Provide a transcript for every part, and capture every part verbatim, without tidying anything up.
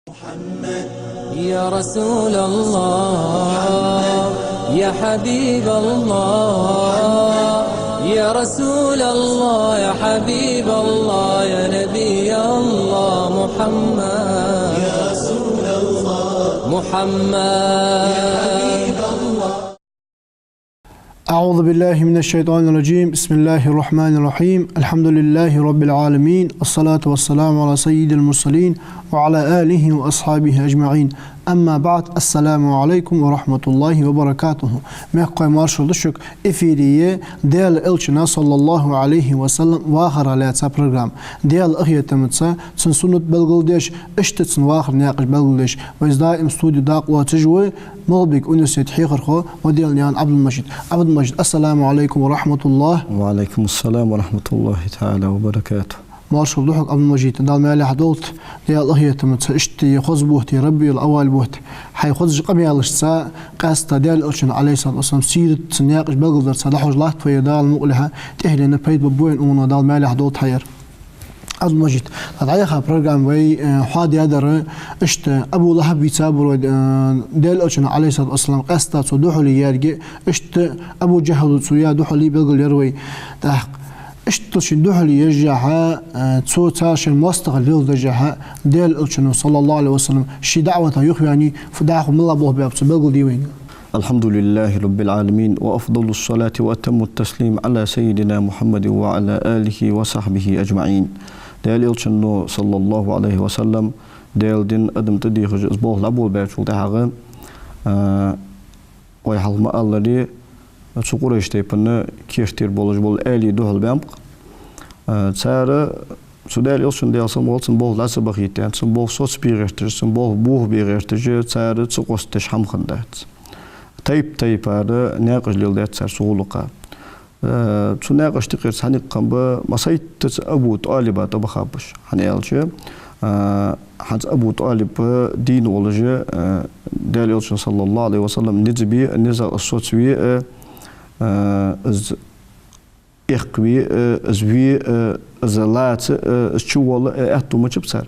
يا رسول الله، يا حبيب الله، يا رسول الله، يا حبيب الله، يا نبي الله محمد. يا رسول الله، محمد. يا حبيب الله. أعوذ بالله من الشيطان الرجيم. بسم الله الرحمن الرحيم. الحمد لله رب العالمين. الصلاة والسلام على سيد المرسلين وعلى آله وأصحابه أجمعين. أما بعد. السلام عليكم ورحمة الله وبركاته. Мехкахой, маршал да шуга. Эфире я Даьла Элчана, صلى الله عليه وسلم, вахара лаьца программа. Даьла къахетамца, цун суннат белгалдеш, иштта цун вахара наькъаш белгалдеш, вайца даим студе дакъа лоацаш ва МагӀалбика университета хьехархо, Ваделанаькъан Ӏабдул-Мажид. Ӏабдул-Мажид, السلام عليكم ورحمة الله. وعليكم السلام ورحمة الله تعالى وبركاته. Маршал да хьога, Ӏабдул-Мажид, Дала маьлехьа долда. Даьла къахетамца, иштта хоза бутт я, РабиӀул-аввал бутт. Хьай хозача къамаьлашца, къаьстта Даьла Элчан, عليه الصلاة والسلام, сират, цун наькъаш белгалдарца дӀахьош латташ вай, Дала мукъалехьа, тӀехьленна пайда ба вайна укхунах, Дала маьлехьа долда хьа ер. Ӏабдул-Мажид, тха дӀаяхача программе вай, э, хьоадаьдар, иштта Абу ЛахӀаб вийцабар вай, э, Даьла Элчана, عليه الصلاة والسلام, къаьстта цо духьала яьрга, иштта Абу ДжахӀала цо яь духьала белгалъяьр вай. ТӀаккха иштта шийна духьала ешшехьа, э, цо цар шоай моастагӀал леладешшехьа, Даьла Элчано, صلى الله عليه وسلم, ший даӀвата юхаваьнна, фу дӀахо мел болх баьб цо, белгалде вайна. الحمد لله رب العالمين، وأفضل الصلاة وأتم التسليم على سيدنا محمد وعلى آله وصحبه أجمعين. Даьла Элчано, صلى الله عليه وسلم, Даьла дин адам тӀадехаш, из болх дӀаболабаьчул тӀехьагӀа, а, вай хьалха ма аллара, цу Къурайш тайпан кертера болаш бола аьлий духьала баьннаб-кх. А, цар цу Даьла Элчан, Даьла салам хилда цунна, болх дӀа ца бахийта, цун болх соцабе гӀерташ, цун болх бохабе гӀерташ, цар ца къоастадеш хӀама хиннадац. Тайп-тайпара наькъаш леладаьд цар цу гӀулакха. Э, цу наькъашта юкъера цхьа никъ хиннаб, массайттаза Абу ТӀалиба тӀабахаб уж. ХӀана аьлча, э, хӀанз Абу ТӀалиб дийна волаш, э, Даьла Элчан, صلى الله عليه وسلم, низ бе, низагӀа соцаве, э, э, из эккхаве, э, из ве, э, из лаца, э, из чуволла, э, аьттув мичаб цар.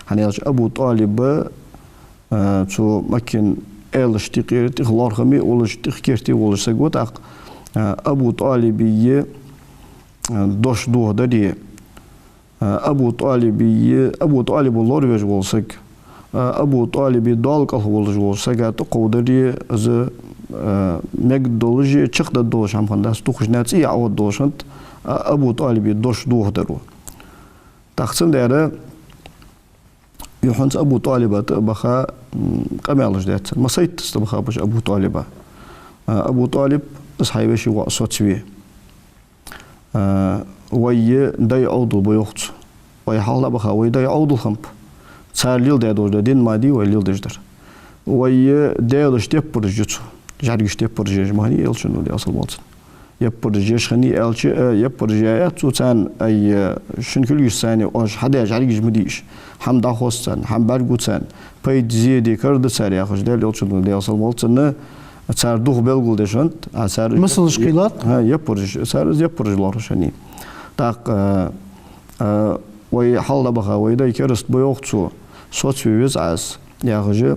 ХӀана аьлча Абу ТӀалиб, э, цу Маккан аьлашта юкъера тӀех лоархӀаме а волаш, тӀех керте а волаш саг ва тӀаккха. Э, Абу ТӀалиба, э, дош дохадаре, э, Абу ТӀалиба, Абу ТӀалиба лоравеш вола саг, э, Абу ТӀалиба дола кӀалха волаш волча сага тӀакховдадаре, из, э, мегаргдолаш, чакхдаргдолаш хӀама хиннадац, дукхача наха цӀий Ӏоаргдолаш хиннад, э, Абу ТӀалиба дош дохадаро. ТӀаккха цудухьа юххьанца Абу ТӀалиба тӀабаха, м, къамаьлаш даьд цар. Массайттаза тӀабахаб уж Абу ТӀалиба. Э, Абу ТӀалиб, из хьай веший воӀ соцаве. Э, вай дай Ӏовдал ба, йоах цо. Вай хьалха дӀабаха вай дай Ӏовдал хиннаб. Цар леладаь долаш да, дин ма дий вай леладеш дар. Вай Даьлашта яппараш ю цо. ЖӀаргашта яппараш еш ма хиннай Элчано, Даьла салам хилда цунна. Яппараш еш хиннай аьлча, э, яппараш яь яц цо царна, ай, э, шун кулгашца царна оаш хьадаь жӀаргаш ма дий уж. ХӀама дӀахоз царна, хӀама бӀаргагу царна, пайда, зе де карагда цар яхаш, Даьла Элчано, Даьла салам хилда цунна, цар духьа белгалдеш хиннад, а цар масалаш кхийлад? ХӀа, яппараш, цар из яппараш лоархӀаш хиннай. ТӀаккха, э, э, вай хьалха дӀабаха вай дай кераста ба, йоах цо, соцаве веза Ӏа из, яхаш, э,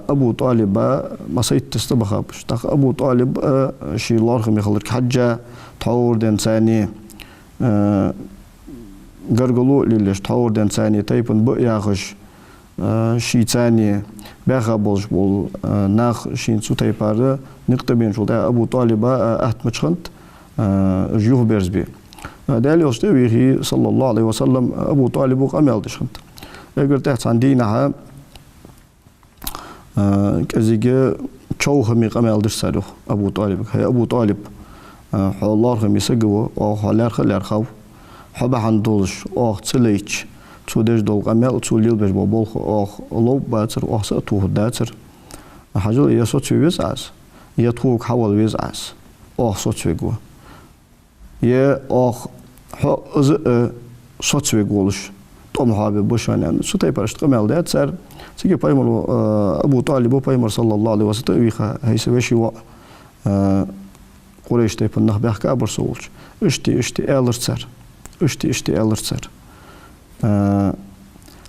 Абу ТӀалиба массайттаза тӀабахаб уж. ТӀаккха Абу ТӀалиб, э, ший лоархӀаме хиларга хьежжа, тхьовра денз царна, э, гаргало а лелаеш, тхьовра денз царна тайпан ба а яхаш, э, ший царна баьха болаш бола, э, нах шийна цу тайпара никъ тӀабеначул тӀехьагӀа Абу ТӀалиба, э, атта мича хиннад, э, уж юхаберзабе. Э, Даьла Элча тӀавийхе, صلى الله عليه وسلم, Абу ТӀалиба къамаьл деш хиннад. Эггара тӀехьа цхьан дийнахьа, э, кӀезига човхаме къамаьл дир цар, йоах, Абу ТӀалибага: «ХӀай Абу ТӀалиб, э, хьо лоархӀаме саг ва, оаха хьо лаьрхӀа а лаьрхӀав. Хьо бахьан долаш оаха ца лайча, цо деш дола къамаьл, цо лелабеш бола болх оаха ловргбацар, оаха са а тохаргдацар. Хьажал, е соцаве веза Ӏа из, е тхога хьавала веза Ӏа из, оаха соцавергва. Е оаха хьо из а, э, соцавергволаш тӀом хьоабергба шоана», — аьнна, цу тайпара иштта къамаьл даьд цар. Цига пайхамара, э, Абу ТӀалиба пайхамар, صلى الله عليه وسلم, тӀавийха: «ХӀай са веший воӀ, э, Къурайш тайпан нах баьхка а бар со волча. Иштта, иштта аьлар цар. Иштта, иштта аьлар цар. Э,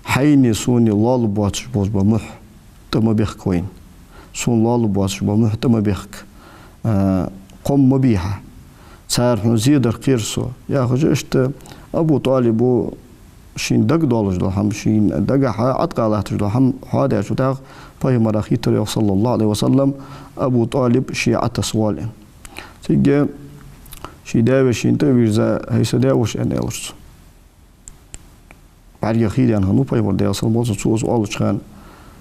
Хьайна, сона лоалуш боацаш бола мухь тӀа ма бехк вайна. Сона лоалуш боацаш бола мухь тӀа ма бехк. А, кхоам ма бий хьа. Цар хьона зе дар кхер со. Яхаш, иштта Абу ТӀалиба шийна дагадоалаш дола хӀама, шийна дагахьа Ӏаткъа латташ дола хӀама хьоадаьчул тӀехьагӀа пайхамара хийтар йоах, саллаллахӀу Ӏалайхи ва саллам, Абу ТӀалиб ше Ӏотесса воалл аьнна. Цига ший даь-вешийна тӀа а вийрза: «ХӀай са даь-воша», — аьнна, аьлар цо. БӀаргех хий даьнна хиннав пайхамар, Даьла салам хилда цунна, цо из оалача хана: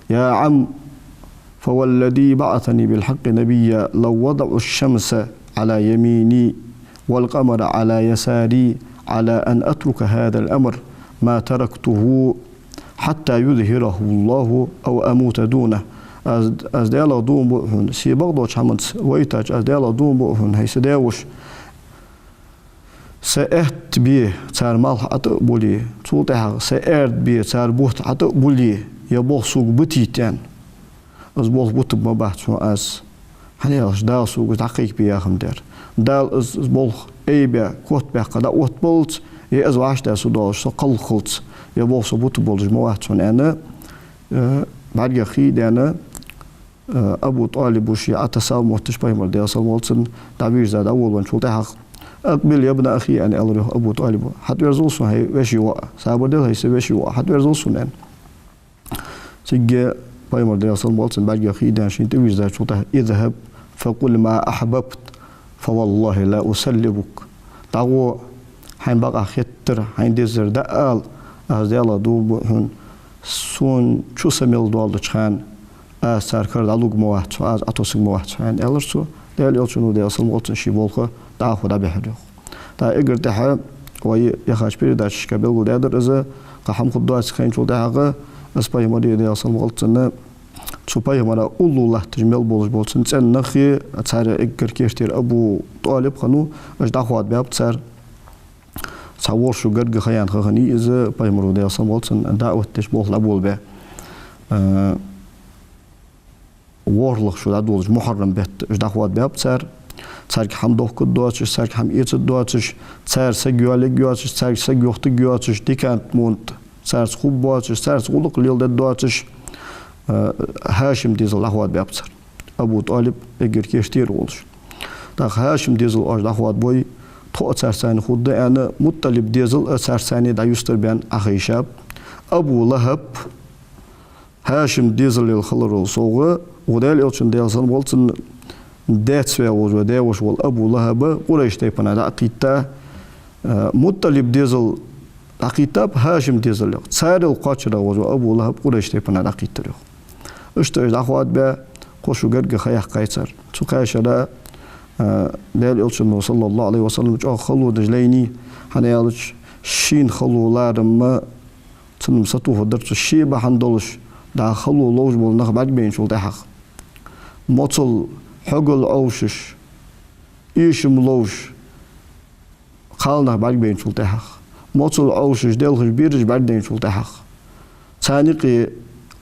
«يا عم، فوالذي بعثني بالحق نبيا لو وضعوا الشمس على يميني والقمر على يساري على أن أترك هذا الأمر ما تركته حتى يظهره الله أو أموت دونه». Аз, аз Даьлах дув буъ хьона, се бакъдолча хӀаманца вайтача, аз Даьлах дув буъ хьона, хӀай са даь-воша, са аьтта бе цар малх ӀотӀа а буле, цул тӀехьагӀа са аьрда бе цар бутт ӀотӀа а буле, ер болх сога бутийта аьнна, из болх бутаргбац хьона аз. ХӀана аьлча Дала сога из дӀакхайкабе яхаш дар. Дала из, из болх айбаь, котбаьккха дӀаоттабаллалца, е из вӀаштӀехьа со доалаш, со кхалххалца, ер болх со бутаргболаш ма вац хьона аьнна, э, бӀаргех хий даьнна, э, Абу ТӀалиба ше Ӏотессача моттиге пайхамар, Даьла салам хилда цунна, дӀавийрза дӀаволавенначул тӀехьагӀа: «أقبل يا ابن أخي», — аьнна, аьлар йоах Абу ТӀалиба. «ХьатӀаверзал сона, хӀай веший воӀ. Сабар де, хӀай са веший воӀ, хьатӀаверзал сона», — аьнна. Цига пайхамар, Даьла салам хилда цунна, бӀаргех хий даьнна шийна тӀавийрзачул тӀехьагӀа: «اذهب فقل ما أحببت فوالله لا أسلبك». ДӀагӀо, хьайна бакъахьа хетар, хьайна дезар дӀаала, аз Даьлах дув буъ хьона, сона чу са мел доаллача хана аз цар кара дӀалургма вац хьо, аз Ӏотессаргма вац хьо, аьнна, аьлар цо. Даьла Элчано, Даьла салам хилда цунна, ший болх дӀахо дӀабихьар йоах. ТӀаккха эггара тӀехьа вай яхача передачашка белгалдаьдар из, кхы хӀама хургдоацаш хинначул тӀехьагӀа, из пайхамар, Даьла салам хилда цунна, цу пайхамара уллув латташ мел болаш бола цун цӀен нах, царех эггара керттера Абу ТӀалиб хиннав, уж дӀахоадабаьб цар. Цхьа ворхӀ шу гаргга ха яьнна ха хиннай из, пайхамара, Даьла салам хилда цунна, даӀват деш болх дӀаболабаь. Э, ворхӀлагӀа шу дӀадолалуш мухьаррам бетта уж дӀахоадабаьб цар. Царга хӀама дохкаргдоацаш, царга хӀама эцаргдоацаш, цар саг йоалаергйоацаш, царга саг йохийтаргйоацаш, дикант-монт царца хургбоацаш, царца гӀулакх леладергдоацаш, э, ХӀашима дезал дӀахоадабаьб цар. Абу ТӀалиб эггара керттера волаш. ТӀаккха ХӀашима дезал оаш дӀахоадабой, тхо а царца цхьана хургда аьнна, МутӀалиба дезал а царца цхьана дӀаюстарбаьнна Ӏохайшаб. Абу ЛахӀаб ХӀашима дезалел хиларал совгӀа, укх Даьла Элчан, Даьла салам хилда цунна, даь-воша вола, даь-воша вола Абу ЛахӀаб Къурайш тайпанах дӀакхийтта, э, МутӀалиба дезал дӀакхийттаб ХӀашима дезалех. Царел кхоачара вола Абу ЛахӀаб Къурайш тайпанах дӀакхийттар йоах. Иштта уж дӀахоадабаь, кхо шу гаргга ха яьккхай цар. Цу кхаь шера, э, Даьла Элчано, саллаллахӀу Ӏалайхи ва саллам, чӀоагӀа хало деш лайнай, хӀана аьлча шийна хало ларам ма, цунна-м сатохаргдар цо, ше бахьан долаш дӀа хало ловш бола нах бӀаргабайначул тӀехьагӀа. Моцал, хьогал Ӏовшаш, эшам ловш кхалнах бӀаргабайначул тӀехьагӀа. Моцал Ӏовшаш, делхаш, бераш бӀаргадайначул тӀехьагӀа. Царна юкъе,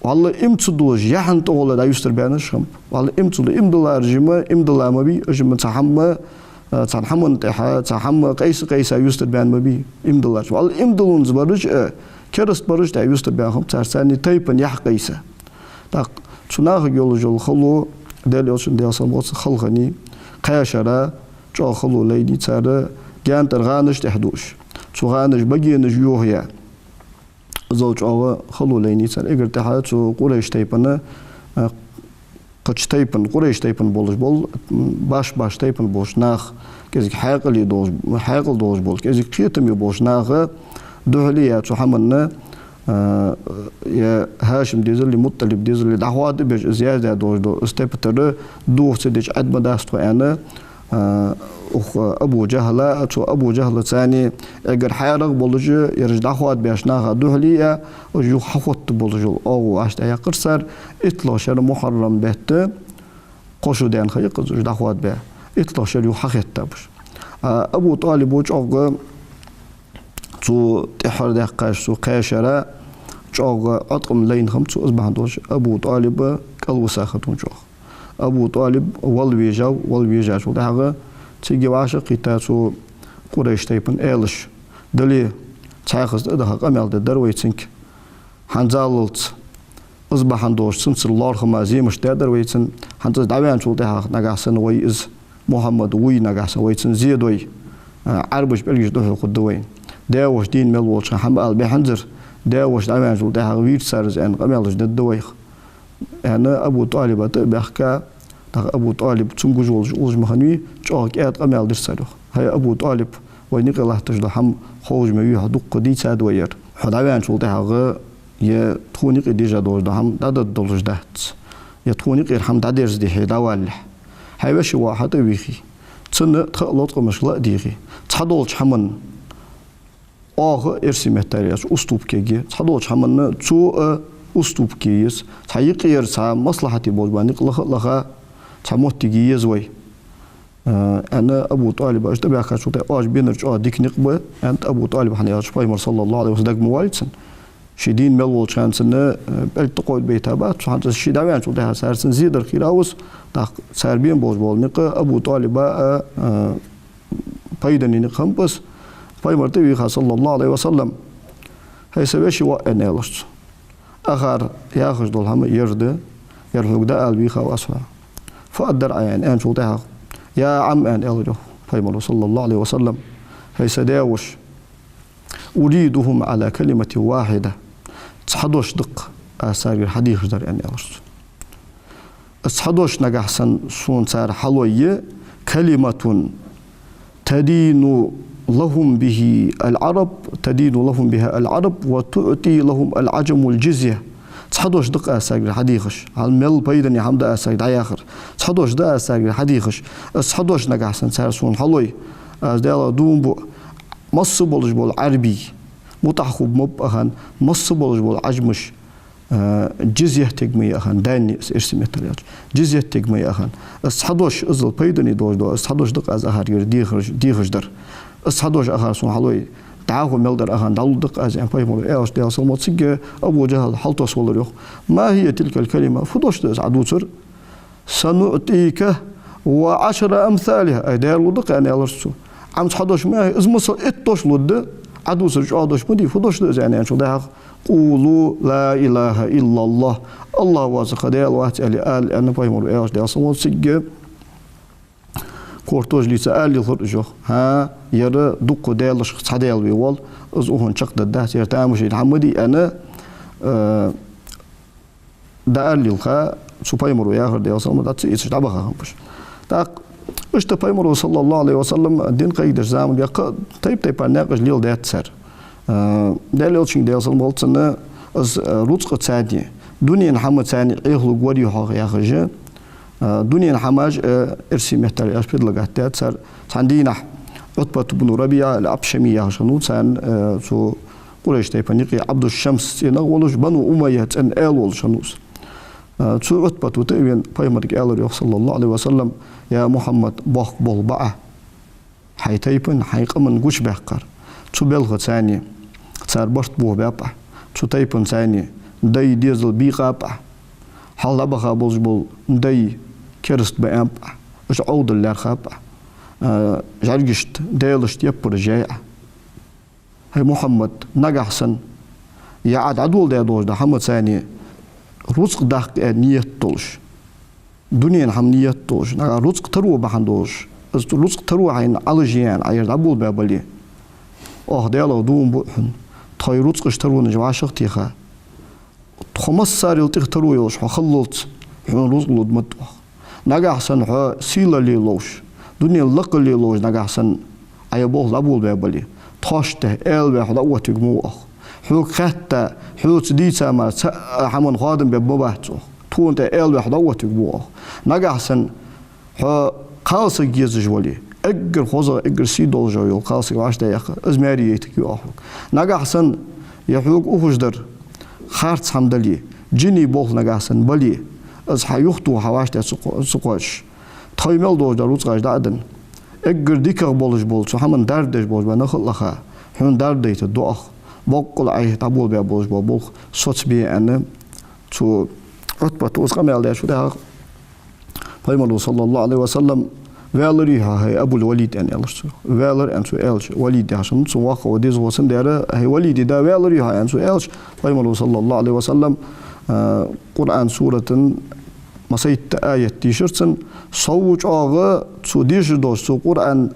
валлахӀи, иман ца долаш, яхьанна тӀагӀолла дӀаюстарбаьннараш хиннаб. ВаллахӀи, иман ца долаш, иман диллараш-м, иман дилла ма бий, уж-м цхьа хӀама, э, цхьан хӀаман тӀехьа, цхьа хӀама къайса-къайса юстарбаьнна ма бий, иман диллараш. ВаллахӀи, иман дилланза бараш а, кераста бараш а тӀа юстарбаьнна хиннаб цар, царна тайпан яхь къайса. ТӀаккха цу нахага йолаш йола хало, Даьла Элчан, Даьла салам хилда цунна, хало хиннай, кхаь шера чӀоагӀа хало лайнай цар, гаьна тӀара гӀанаш тӀехьа дуаш, цу гӀанаш багенаш йохаяь. Иззал чӀоагӀа хало лайнай цар. Эггара тӀехьа цу Къурайш тайпан, а, кхыча тайпан, Къурайш тайпан болаш бола, башха-башха тайпан болаш нах, кӀезига хьаькъале долаш, хьаькъал долаш болаш, кӀезига кхетаме болаш наха духьале а цу хӀаманна, а, е ХӀашима дезалеи МутӀалиба дезалеи дӀахоадабеш, из яздаь долаш дола, из тайпа тара духьа ца дича Ӏаьдма дац тхо аьнна, а, укх Абу ЖахӀала, цу Абу ЖахӀала царна эггара хьарагӀа болаш, ераш дӀахоадабеш наха духьале а, уж юха хьахоттаргболаш йола оагӀув вӀаштӀехьаяьккхар цар, иттлагӀа шера мухьаррам бетта, кхо шу даьнна ха я-кх из уж дӀахоадабаь, иттлагӀа шера юха хьахеттаб уж. А Абу ТӀалиба чӀоагӀа цу тӀеххьара даьккхача цу кхаь шера чӀоагӀа Ӏоткъам лайна хиннаб цо, из бахьан долаш Абу ТӀалиб кӀалвиса хиннав чӀоагӀа. Абу ТӀалиб вала вежав, вала вежачул тӀехьагӀа цига вӀашагӀкхийтта цу Къурайш тайпан аьлча: «Дале, цхьаькхаза тӀадаха къамаьл дергдар вай цунга. хӀанзалца из бахьан долаш цунцара лоархӀама, земаш даьдар вайцан, хӀанз из дӀаваьнначул тӀехьагӀа нагахьа санна вай из Мухьаммад вуй нагахьа санна вайцан зе дой, а, Ӏарбаша пӀелгаш дӀахьокхаргда вайна. Даь-воша дийна мел волча хана хӀама ала бехьанзар, даь-воша дӀаваьнначул тӀехьагӀа вийрча цар из аьнна къамаьлаш дергда вайх. Аьнна, Абу ТӀалиба тӀа а баьхка, тӀаккха Абу ТӀалиб цунна гуш волаш уллаш ма хиннавий, чӀоагӀа кӀаьда къамаьл дир царех. ХӀай Абу ТӀалиб, вай наькъа латташ дола хӀама ховш ма вий, хьо дуккха дийцад вай ер. Хьо дӀаваьнначул тӀехьагӀа е тхона юкъе дежа долаш дола хӀама дӀадаргдолаш дац, е тхона юкъера хӀама дӀадерзаде хье дӀавалалехь. Хьай веший воӀ хьатӀавийхе, цунна тха а лоаткъамашка ла а дийхе, цхьадолча хӀаман оаха, эрсий меттала аьлча, уступка е, цхьадолча хӀаманна цо а уступка е еза, цхьа юкъера цхьа маслахьате болаш бола никъ лаха а лаха, цхьа моттиг е еза вай. Э, аьнна, Абу ТӀалиба иштта баьхкачул тӀехьагӀа, оаш бенар чӀоагӀа дика никъ ба, аьнна, Абу ТӀалиба хьааьлча, Пайхамар, саллаллахӀу ӀалайхӀи ва саллам, дага ма валийцан. Ше дийна мел волча хана цунна, э, пӀелг тӀакховдабайта бац цо, хӀанз ше дӀаваьнначул тӀехьагӀа цар цунна зе дар хийра ва из, тӀаккха цар бена болаш бола никъ Абу ТӀалиба а, э, пайдане никъ хиннаб из. Пайхамар тӀавийха, саллаллахӀу ӀалайхӀи ва саллам: «ХӀай са веший воӀ», — аьнна, аьлар цо. «Акхар яхаш дола хӀама ер да, ер хьога дӀаала вийхав аз хьо». «Фу аргдар Ӏа?» — аьнна, аьнначул тӀехьагӀа: «يا عم», — аьнна, аьлар йоах Пайхамара, саллаллахӀу ӀалайхӀи ва саллам: «ХӀай са даь-воша, أريدهم على كلمة واحدة». «Цхьа дош да-кх аз царгара хьадехаш дар», — аьнна, аьлар цо. «Цхьа дош нагахьа санна сона цар хьалой, كلمة تدين لهم بها العرب، تدين لهم بها العرب وتعطي لهم العجم الجزية». «Цхьа дош да-кх аз царгара хьадехаш». Хьал мел пайдане хӀама да аз царга дӀаяхар. «Цхьа дош да аз царгара хьадехаш. Из цхьа дош нагахьа санна цар сона хьалой, аз Даьлах дув буъ, масса болаш бола Ӏарбий мутӀахьа хургба ма баьхьан, масса болаш бола Ӏажамаш, э, джизья тегма яхьан, дани», — из эрсий меттала аьлча, «джизья тегма яхьан». Из цхьа дош, иззал пайдане долаш да, из цхьа дош да-кх аз акхаргара дехаш, дехаш дар. «Из цхьа дош акхар сона хьалой, дӀахо мел дар акхарна дӀалургда-кх аз», — аьнна, Пайхамара аьлча, Даьла салам хилда цунга, Абу ДжахӀал хьалтосвелар йоах: «ما هي تلك الكلمة?» «Фу дош да из Ӏа дувцар?» «سنعطيك وعشر أمثالها». «Ай, дера лургда-кх», — аьнна, аьлар цо. «Ӏа-м цхьа дош ма яхий, из масал итт дош лургда, Ӏа дувцар чӀоагӀа дош ма дий, фу дош да из?» — аьнна, аьнначул тӀехьагӀа: «قولوا لا إله إلا الله». «АллахӀ воацар кхы Даьла вац», — аьле, ала, аьнна, Пайхамара аьлча, Даьла салам хилда цунга, корта тӀа лийца ала лелхар уж йоах. ХӀа, ер дуккха даьлашха цхьа Даьла ве вола, из укхунна чакхдаргдац, ер тамашийна хӀама ма дий, аьнна, э, дӀаала лелха, цу Пайхамара яхар, Даьла салам хилда цунга, дӀа ца эцаш дӀабаха хиннаб уж. ТӀаккха иштта Пайхамара, саллаллахӀу ӀалайхӀи ва саллам, дин кхайкадеш заман баьккха, тайп-тайпара наькъаш леладаьд цар. Э, Даьла Элчанга, Даьла салам хилда цунна, из, э, рузкъаца а, дунен хӀамаца а Ӏехалургвар-кх хьо яхаш, э, дунен хӀамаш, э, эрсий меттала аьлча, предлагать даьд цар. Цхьан дийнахьа Ӏутбат ибн РабиӀа ал-Ӏабшами яхаш хиннав царна, э, цу Къурайш тайпан юкъе Ӏабду-Шамс цӀи йолаш, Бану Умайя цӀен аьла волаш хиннав из. Э, цу Ӏутбата тӀа а вена, Пайхамарга аьлар йоах, саллаллахӀу ӀалайхӀи ва саллам: «Я Мухьаммад, боккха болх ба Ӏа хьай тайпан, хьай къаман гучабаьккхар. Цу балхаца а цар барт бохабаьб Ӏа, цу тайпанца а дай дезал бийкъаб Ӏа, хьалха дӀабаха болаш бола дай кераста баьб Ӏа, уж Ӏовдала лаьрхӀаб Ӏа, э, жӀаргашта, даьлашта яппараш яьй Ӏа. ХӀай Мухьаммад, нагахьа санна, е Ӏа дӀадоладаь долаш дола хӀамаца а рузкъа даккха аьнна ният долаш, дунен хӀама ният долаш, нагахьа рузкъа таро бахьан долаш, из рузкъа таро хьайна Ӏалашъе аьнна Ӏа ер дӀаболабаь бале, оаха Даьлах дув буъ хьона, тхоай рузкъаш таронаш вӀашагӀтеха, тхо массарел тӀех таро йолаш хьо хиллалца, хьона рузкъа лургда ма дий оаха. Нагахьа санна хьо сийлалле ловш, дунен лакхалле ловш, нагахьа санна Ӏа ер болх дӀаболабаь бале, тхоашта аьла ваь хьо дӀаоттавергва ма ва оаха. Хьога хаьтта, хьоца дийца мара цхьа а хӀаман хоадам бергба ма бац оаха. Тхона тӀа аьла ваь хьо дӀаоттавергва ма ва оаха. Нагахьа санна хьо кхалсаг езаш вале, эггара хозагӀа, эггара сий долаш йола кхалсаг вӀаштӀехьаяьккха, из маьре яйтаргья оаха хьога. Нагахьа санна е хьога ухаш дар харц хӀама дале, жиний болх нагахьа санна бале, из хьа юхатоха хьо вӀаштӀехьа ца кхо-, ца кхоачаш, тхоай мел долаш дола рузкъаш дӀа а денна, эггара дикагӀа болаш бола, цу хӀаман дарба деш болаш бола нах а лаха, хьона дарба дайтаргда оаха, боккъала Ӏайха дӀаболабаь болаш бола болх соцабе аьнна, цу Ӏутбата из къамаьл даьчул тӀехьагӀа Пайхамара, саллаллахӀу ӀалайхӀи ва саллам, «Ваьлар-ий хьо, хӀай Абул-Валид?» — аьнна, аьлар цо. «Ваьлар», — аьнна, цо аьлча, Валид яхаш хиннад цун воккха ва, деза ва цун дера. «ХӀай Валид, да, ваьлар-ий хьо?» — аьнна, цо аьлча, пайхамара, саллаллахӀу Ӏалайхи ва саллам, а, Къуръан суратан массайтта аят дийшар цунна. Сов чӀоагӀа цо дийшар долча цу Къуръан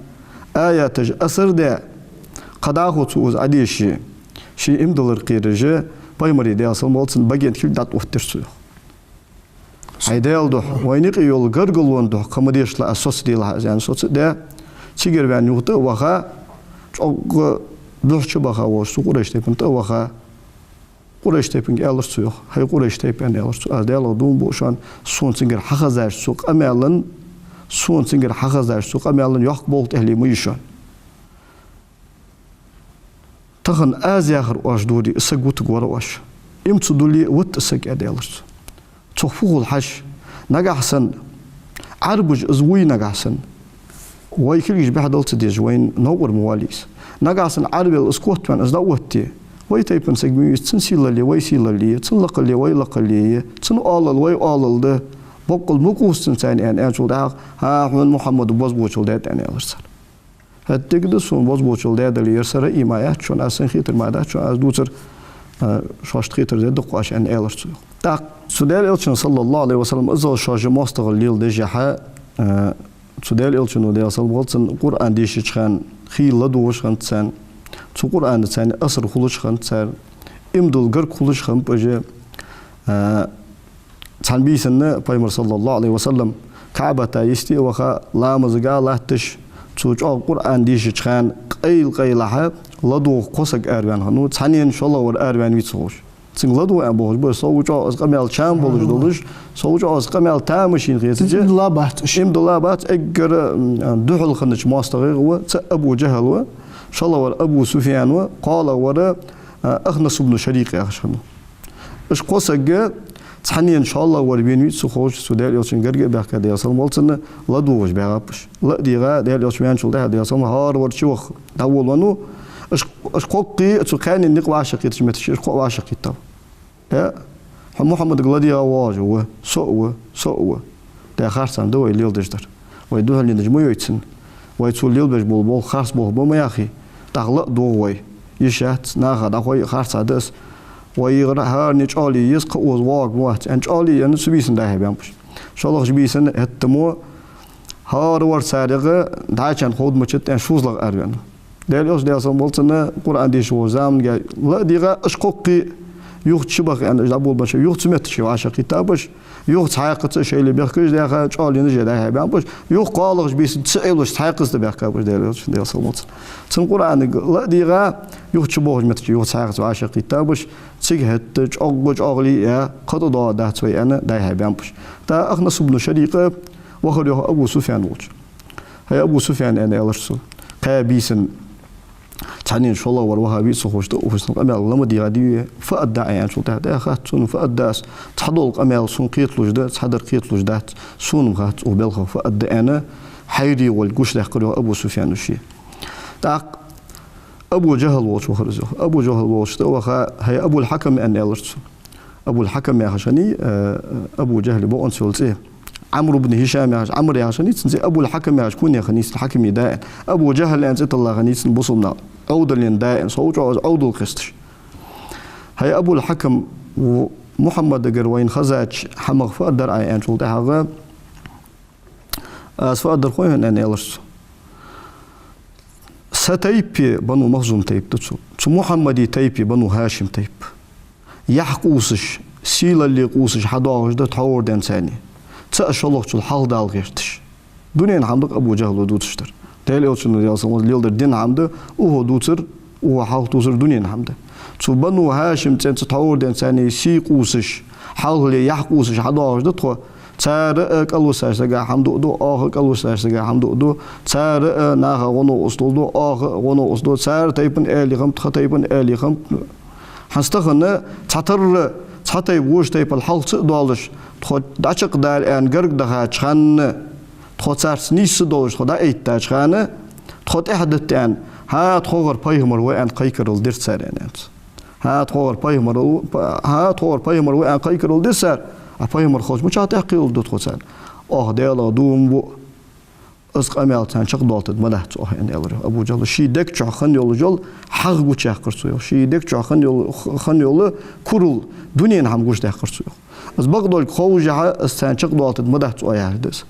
аяташ асар даь, кхы дӀахо цо из Ӏодеше, ший иман диллар кхераш, пайхамара, Даьла салам хилда цунна, баген кулг дӀатӀаоттадир цо, йоах. «ХӀай Даьла духьа, вайна юкъе йола гаргалонна духьа кхы ма дешалахь, соцаделахь из», — аьнна, соцадаь, цигара ваьнна юха тӀа а ваха, чӀоагӀа духьа чубаха волча цу Къурайш тайпан тӀа а ваха, Къурайш тайпанга аьлар цо, йоах. «ХӀай Къурайш тайпа, — аьнна, аьлар цо, — аз Даьлах дув буъ шоана, сона цунгара хьахезача цу къамаьлан, сона цунгара хьахезача цу къамаьлан йоккха болх тӀехьале ма е шоана. Тахан аз яхар оаш дора, из саг вутаргвар оаш. Им ца дуле, вутт из саг», — аьнна, аьлар цо. Цох фу хул хьажа, нагахьа санна Ӏарбаша из вуй, нагахьа санна вай кулгаш бӀехдала ца дезаш, вайна новкъара ма валий из. Нагахьа санна Ӏарбел из котваьнна, из дӀаотте, вай тайпан саг ма вий из, цун сийлалле вай сийлалле я, цун лакхалле вай лакхалле я, цун оалал вай оалал да, боккъал ма кхувса цунца, аьнна, аьнначул тӀехьагӀа: «ХӀа, хьона Мухьаммада бозбуунчал даьд», — аьнна, аьлар цар. «ХӀаьта дика да, сона бозбуунчал даьдале ер сара а ма яц шоана, аз, сона хетар ма дац шоана аз дувцар, а, шоашта хетар дергда-кх оаш», — аьнна, аьлар цо. ТӀаккха цу Даьла Элчан, саллаллахӀу Ӏалайхи ва саллам, иззал шоаш моастагӀал леладеш яхьа, а, цу Даьла Элчано, Даьла салам хилда цунна, Къуръан дешача хана хийла ладувгӀаш хиннад царна, цу Къуръана царна асар хулаш хиннад цар, иман дилла гарга хулаш хиннаб уж, а, Цхьан бийсан пайхамар, саллаллахӀу Ӏалайхи ва саллам, КаӀбата йисте а ваха, ламазага а латташ, цу чӀоагӀа Къуръан дешача хана къайла-къайлахьа ладувгӀа кхо саг араваьнна хиннав, цхьаннена шоллагӀвар араваьнна вий ца ховш. Цунга ладувгӀа аьнна бохаш ба, сов чӀоагӀа из къамаьл чам болаш долаш, сов чӀоагӀа из къамаьл тамашийна хеташ. Иман дилла бац уж. Иман дилла бац, эггара, м, духьала хиннача моастагӀех ва, цаӀ Абу ДжахӀал ва, шоллагӀвар Абу Суфьян ва, кхоалагӀвар, а, Ахнас ибн Шарикъ яхаш хиннав. Уж кхо саг цхьаннена шоллагӀвар вена вий ца ховш, цу Даьла Элчан гарга а баьхка, Даьла салам хилда цунна, ладувгӀаш баьгӀаб уж. ЛадувгӀа, Даьла Элча ваьнначул тӀехьагӀа, Даьла салам хилда, хӀаравар чуваха дӀаволавеннав. Уж, уж кхоккхе цу кхаьннена никъ вӀашагӀкхетача метте уж кхоъ вӀашагӀкхийттав. Э, хьо Мухьаммадага ладувгӀа воагӀаш ва, со а ва, со а ва. Даь харцахьа да вай леладеш дар. Вай духьале деш ма йой цунна. Вай цо лелабеш бола болх харц болх ба ма яхий. ТӀаккха ладувгӀа вай. Йиш яц, наха дӀахой, харцахьа да из. Вай йигӀара хӀаране чӀоагӀа е еза, кхы оза воагӀаргма вац, аьнна, чӀоагӀа енна, цу бийсан дӀай-хьай баьннаб уж. ШоллагӀча бийсан хӀаьта мо хӀаравар царех дӀачарна ховргдолча тӀа шозлагӀа араваьннав. Даьла Элча, Даьла салам хилда цунна, Къуръан дешаш волча заманга ладувгӀа, уж кхоккхе юха чубаха аьнна, уж дӀаболабеннача, юха цу метте вӀашагӀкхийттаб уж, юха цхьаькхаза шоайла бехкаш даьха, чӀоагӀа енна уж дӀай-хьай баьннаб уж, юха кхоалагӀча бийсан ца Ӏелуш цхьаькхаза тӀабаьхкаб уж, Даьла Элча, Даьла салам хилда цунна. Цун Къуръанага ладувгӀа, юха чубохача метте юха цхьаькхаза вӀашагӀкхийттаб уж, цига хӀаьта чӀоагӀа-чӀоагӀа ле а, кхы тӀадоагӀаргдац вай аьнна, дӀай-хьай баьннаб уж. ТӀаккха Ахнас ибн Шарикъ вахар, йоах, Абу Суфьян волча. «ХӀай Абу Суфьян, — аьнна, аьлар цо, — кхаь бийсан цхьаннена шоллагӀвар ваха вий ца ховш, тӀа ухаш цун къамаьл ла ма дийгӀа дий вай, фу аргда Ӏа?» — аьнначул тӀехьагӀа, «ДӀахац сона, фу аргда аз, цхьа дола къамаьл сона кхеталуш да, цхьадар кхеталуш дац, сона-м хац укх балхах фу аргда», — аьнна, хьайре волга гучадаьккхар, йоах, Абу Суфьяно ше. ТӀаккха Абу ДжахӀал волча вахар из, йоах. Абу ДжахӀал волча тӀа а ваха: «ХӀай Абул-Хьакам, — аьнна, аьлар цо». Абул-Хьакам яхаш хиннай, э, Абу ДжахӀала бокъонца йола цӀи. Ӏамр ибн ХӀишам яхаш, Ӏамр яхаш хиннай цун цӀи, Абул-Хьакам яхаш кунья хиннай цун, Хьакама да аьнна. Абу ДжахӀал аьнна цӀи тиллар хиннай цун бусалба наха. Ӏовдален да аьнна, сов чӀоагӀа из Ӏовдал кхесташ. «ХӀай Абул-Хьакам, в-, Мухьаммадагара вайна хезача хӀамах фу аргдар Ӏа?» — аьнначул тӀехьагӀа, «Аз фу аргдар хой хьона, — аьнна, аьлар цо. — Са тайпа Бану Махзум тайпа да цо. Цу Мухьаммада тайпа Бану ХӀашим тайпа. Яхь къувсаш, сийлалле къувсаш хьадоагӀаш да тхьовра денз царна. ЦаӀ шоллагӀчул хьалха Далла гӀерташ». Дунен хӀама да-кх Абу ДжахӀала дувцаш дар. Даьла Элчано, Даьла салам хилда цунна, леладар дин хӀама да, укхо дувцар, укхо хьалха тувсар дунен хӀама да. Цу Бану ХӀашим цӀенца тхьовра денз царна сий къувсаш, хьалхале яхь къувсаш хьадоагӀаш да тхо. Цар а кӀалвисача сага хӀама дуаду, оаха а кӀалвисача сага хӀама дуаду, цар а наха гӀо-новкъост лулду, оаха а гӀо-новкъост ду, цар тайпан аьле хиннаб, тха тайпан аьле хиннаб. ХӀанз тахан цхьатарра цхьа тайпа вож тайпал хьалха ца а доалаш, тхо дӀачакхдала аьнна гарга дахача хана, тхо царца нийсса долаш тхо дӀаэттача хана, тхо тӀехьадатта аьнна: «ХӀа, тхогӀара пайхамар ва», — аьнна, кхайкарал дир цар, аьнна, аьннад цо. «ХӀа, тхогӀара пайхамар ва, хӀа, тхогӀара пайхамар ва», — аьнна, кхайкарал дир цар. А пайхамар хилча мичахьа тӀехкхийлургда тхо царна? Оаха Даьлах дув ма буъ, из къамаьл царна чакхдоалийтаргда ма дац оаха, аьнна, аьлар йоах Абу Джахьла. Ший дег чу хинна йола хьагӀ гучаяьккхар цо йоах. Ший дег чу хинна йола, хинна йола курал, дунен хӀама гучадаьккхар цо йоах. Из бакъдолга ховшшехь, из царна чакхдоалийтаргда ма дац оаха, яхаш да из.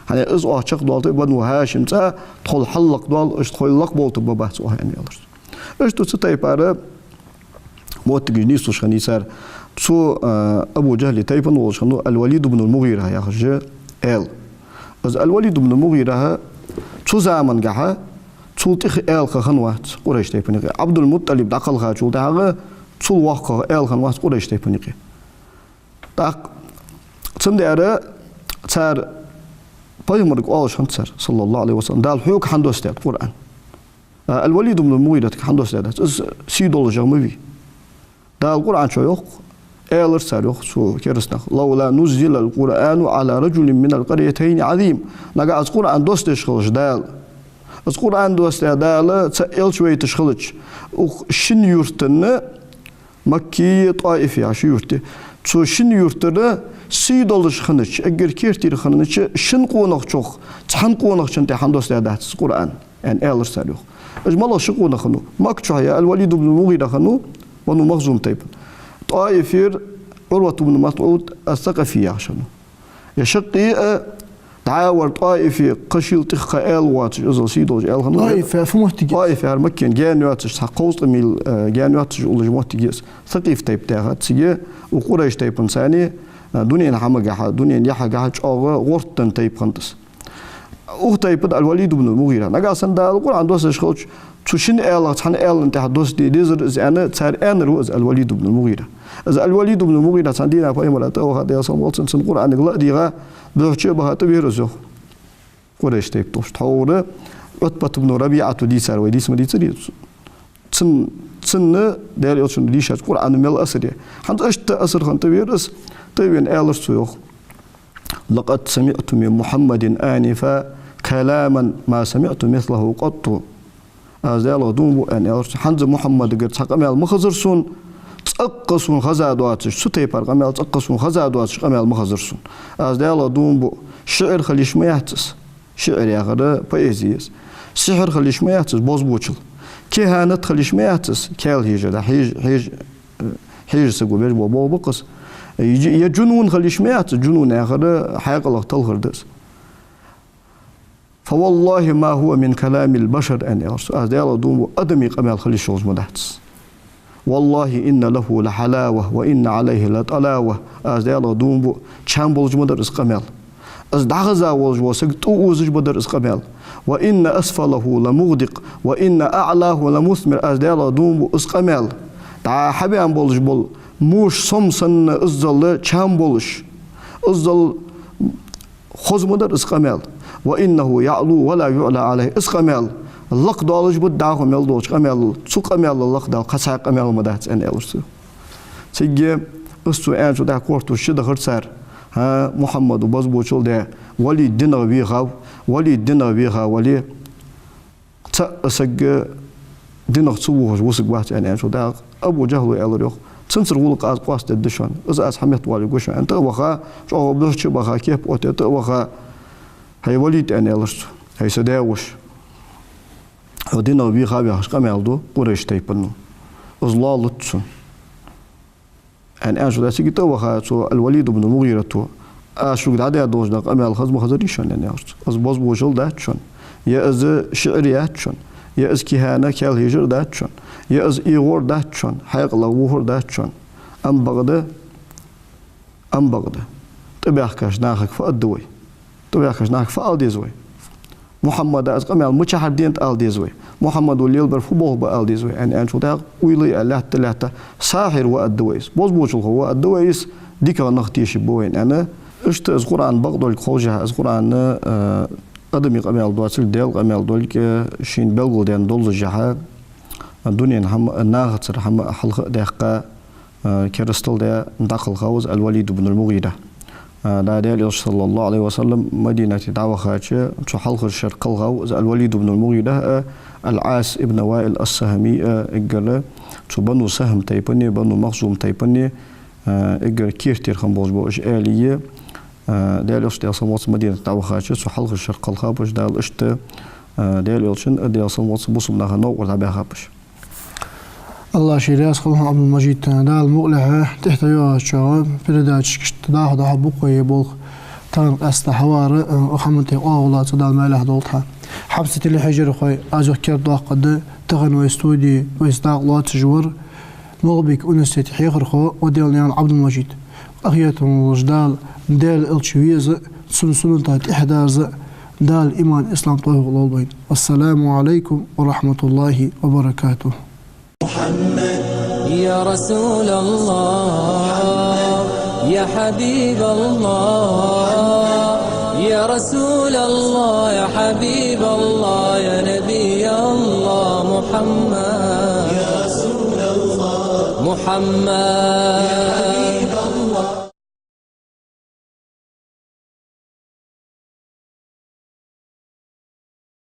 ХӀана аьлча из оаха чакхдоалийта Бану ХӀашим цӀа тхол хьаллакхдоал, уж тхоай лакха болийтаргба бац оаха, аьнна, аьлар цо. Иштта цу тайпара моттигаш нийслуш хиннай цар. Цу, а, Абу Джахьла тайпан волаш хиннав Аль-Валид ибн аль-МугӀира яхаш аьла. Из Аль-Валид ибн аль-МугӀира цу замангахьа цул тӀех аьла ха хиннавац Къурайш тайпан юкъе. Ӏабдул-МутӀалиб дӀакхалхачул тӀехьагӀа цул воккха аьла хиннавац Къурайш тайпан юкъе. ТӀаккха цудухьа цар пайхамарга оалаш хиннад цар, саллаллахӀу Ӏалайхи ва саллам: «Дала хьога хӀана доссадаьд Къуръан? А, Аль-Валид ибн аль-МугӀиратага хӀана доссадаьдац? Из сий долаш ма вий». Дала Къуръан чу йоах, аьлар цар йоах, цу кераста наха: «لولا نزل القرآن على رجل من القريتين عظيم». Нагахь из Къуръан доссадеш хилча Дала, из Къуръан доссадаь Дала цхьа элча вайташ хилча, укх шин юртана, Макка, ТӀоиф яха ши юрт я. Цу шин юртара сий долаш хиннача, эггара керттера хиннача шин къонахчох цхьан къонахчун тӀа хӀана доссадаьдац из Къуръан, аьнна, аьлар цар йоах. Уж малагӀа ши къонах хиннав? Макка чухь я Аль-Валид ибн МугӀира хиннав, Бану Махзум тайпан. ТӀоифера Ӏурват ибн МасӀуд ас-Сакъафи яхаш хиннав. Е шаккхе а, дӀа а вар ТӀоифе кхы шийла тӀех кхы аьла воацаш, иззал сий долаш аьла хиннав. ТӀоиф фу моттиг я? ТӀоиф яхар Маккан гаьна йоацаш, цхьа кховзткъа мил, э, гаьна йоацаш уллаш моттиг я из. Сакъиф тайпа даьхад цига, укх Къурайш тайпан цани, э, дунен хӀамагахьа, дунен яхьагахьа чӀоагӀа гӀортан тайпа хиннад из. Укх тайпан Аль-Валид ибн МугӀира. Нагахь санна Дала Къуръан доссадеш хилча, цу шин аьлах цхьан аьлан тӀа доссаде дезар из аьнна, цар аьннар ва из Аль-Валид ибн МугӀира. Из Аль-Валид ибн МугӀира цхьан дийнахьа Пайхамара тӀа а ваха, Даьла салам хилда цунна, цун Къуръанага ла а дийгӀа, буьхача а баха тӀавера из йоах. Къурайш тайпа тӀа уж тхьовра, Ӏутбат ибн РабиӀата дийцар вай, дийца ма дийцарий? Цун, цунна Даьла Элчано дийшача Къуръано мел асар я. ХӀанз иштта асар хинна тӀавера из, тӀавена аьлар цо йоах: «لقد سمعت من محمد آنفا كلاما ما سمعت مثله قط». Аз Даьлах дув буъ, аьнна, аьлар цо, хӀанз Мухьаммадагара цхьа къамаьл ма хезар сона, цӀаккха сона хеза доацаш, цу тайпара къамаьл цӀаккха сона хеза доацаш къамаьл ма хезар сона. Аз Даьлах дув буъ, шиӀр хила йиш ма яц из. ШиӀр яхар поэзи я из. Сихьр хила йиш ма яц из, бозбуунчал. КихӀанат хила йиш ма яц из, каьла хьежар, хьеж-, хьеж-, хьежа саго беш бола болх ба-кх из. Е, е жунун хила йиш ма яц из, жунун яхар хьаькъалах талхар да из. «فوالله ما هو من كلام البشر», аьнна, аьлар цо. Аз Даьлах дув буъ, адамий къамаьл хила йиш йолаш ма дац из. «والله إن له لحلاوة وإن عليه لطلاوة». Аз Даьлах дув буъ, чам болаш ма дар из къамаьл. Из дӀахеза волаш вола саг тӀаозаш ма дар из къамаьл. «وإن أسفله لمغدق وإن أعلاه لمثمر». Аз Даьлах дув буъ, из къамаьл, дӀа хьабаьнна болаш бола муш сом санна, иззал чам болаш, иззал хоза ма дар из къамаьл. «وإنه يعلو ولا يعلى عليه». Из къамаьл лакхдоалаш ба дӀахо мел долча къамаьлал, цу къамаьлал лакхдала кхы цхьа къамаьл ма дац, аьнна, аьлар цо. Цига из цо аьнначул тӀехьагӀа корта ши дахар цар: «ХӀа, Мухьаммад ва бозбуунчал даь, Валид динах вийхав, Валид динах вийха вале, цхьа а саг динах ца вохаш вусаргвац», аьнна, аьнначул тӀехьагӀа Абу Джахьла аьлар йоах: «Цунцара гӀулакх аз къоастадергда шоана, из аз хьаметтавоаларгва шоана», аьнна, тӀа а ваха, чӀоагӀа буьхача а баха, кеп оттаде тӀа а ваха: «ХӀай Валид, — аьнна, аьлар цо, — хӀай са даь-воша, хьо динах вийхав яхаш къамаьл ду Къурайш тайпано. Из лоаллац сона», аьнна, аьнначул тӀехьагӀа цига тӀа а ваха, цу Аль-Валид ибн МугӀирата: «Аз шуга дӀадаь долаш дола къамаьл хеза ма хезарий шоана, — аьнна, аьлар цо. — Из бозбуунчал дац шоана, е из шиӀр яц шоана, е из кихӀана каьла хьежар дац шоана, е из эгӀор дац шоана, хьаькъалах вохар дац шоана. Амма бакъда, амма бакъда, тӀабаьхкача нахага фу аргда вай? ТӀабаьхкача нахага фу ала деза вай? Мухьаммада из къамаьл мичахьара денад ала деза вай? Мухьаммада лелабар фу болх ба ала деза вай?» аьнна, аьнначул тӀехьагӀа, уйла а лаьтта-лаьтта: «Сахьир ва аргда вай из, бозбуунчал хов ва аргда вай из, дикагӀа нах тешаргба вайна», аьнна. Иштта из Къуръан бакъдолга ховшшехь, из Къуръан, э, адамий къамаьл доацилга, Даьла къамаьл долга, э, шийна белгалдаьнна доллашехь, дунен хӀама, нахацара хӀама хьалха а даьккха, э, керастал даь дӀакхалхав из Аль-Валид ибн аль-МугӀира. Э, дӀа Даьла Элча, саллаллахӀу Ӏалайхи ва саллам, Мадинате дӀавахача, цу хьалхарча шера кхалхав из Аль-Валид ибн аль-МугӀира а, Аль-Ӏас ибн ВаӀил ас-Сахьми а, эггара цу Бану Сахьм тайпани, Бану Махзум тайпани, э, эггара керттера хинна болаш бола уж аьлий, а, Даьла Элча, Даьла салам хилда цунна, Мадинате дӀавахача, цу хьалхарча шера кхелхаб уж, Дала иштта, а, Даьла Элчан а, Даьла салам хилда цунна, бусалба наха новкъара дӀабаьхаб уж. АллахӀа ший раьза хилва хьона, Ӏабдул-Мажид, Дала мукъалехь тӀехьа тӀайоагӀача передачашка иштта дӀахо-дӀахо бокъо е болх тахан къаьстта хьавар, а, хӀаман тӀа къоагӀо лаца Дала маьлехь долда хьа. Хьамсара телехьежархой, аз юха кердадоаккхаргда, тахан вай студе вайца дакъа лоацаш вар Малгобека университета хьехархо Ваделнаькъан Ӏабдул-Мажид. Къахетам болаш Дала Даьла Элча веза, цун суннатах тӀехьадаза, Дала иман, ислам, товфикъ лолда вайна. Ассаламу Ӏалайкум ва рахьматуллахӀи ва баракатухӀ. يا رسول الله، يا حبيب الله، يا رسول الله، يا حبيب الله، يا نبي الله، محمد، يا رسول الله، محمد، يا حبيب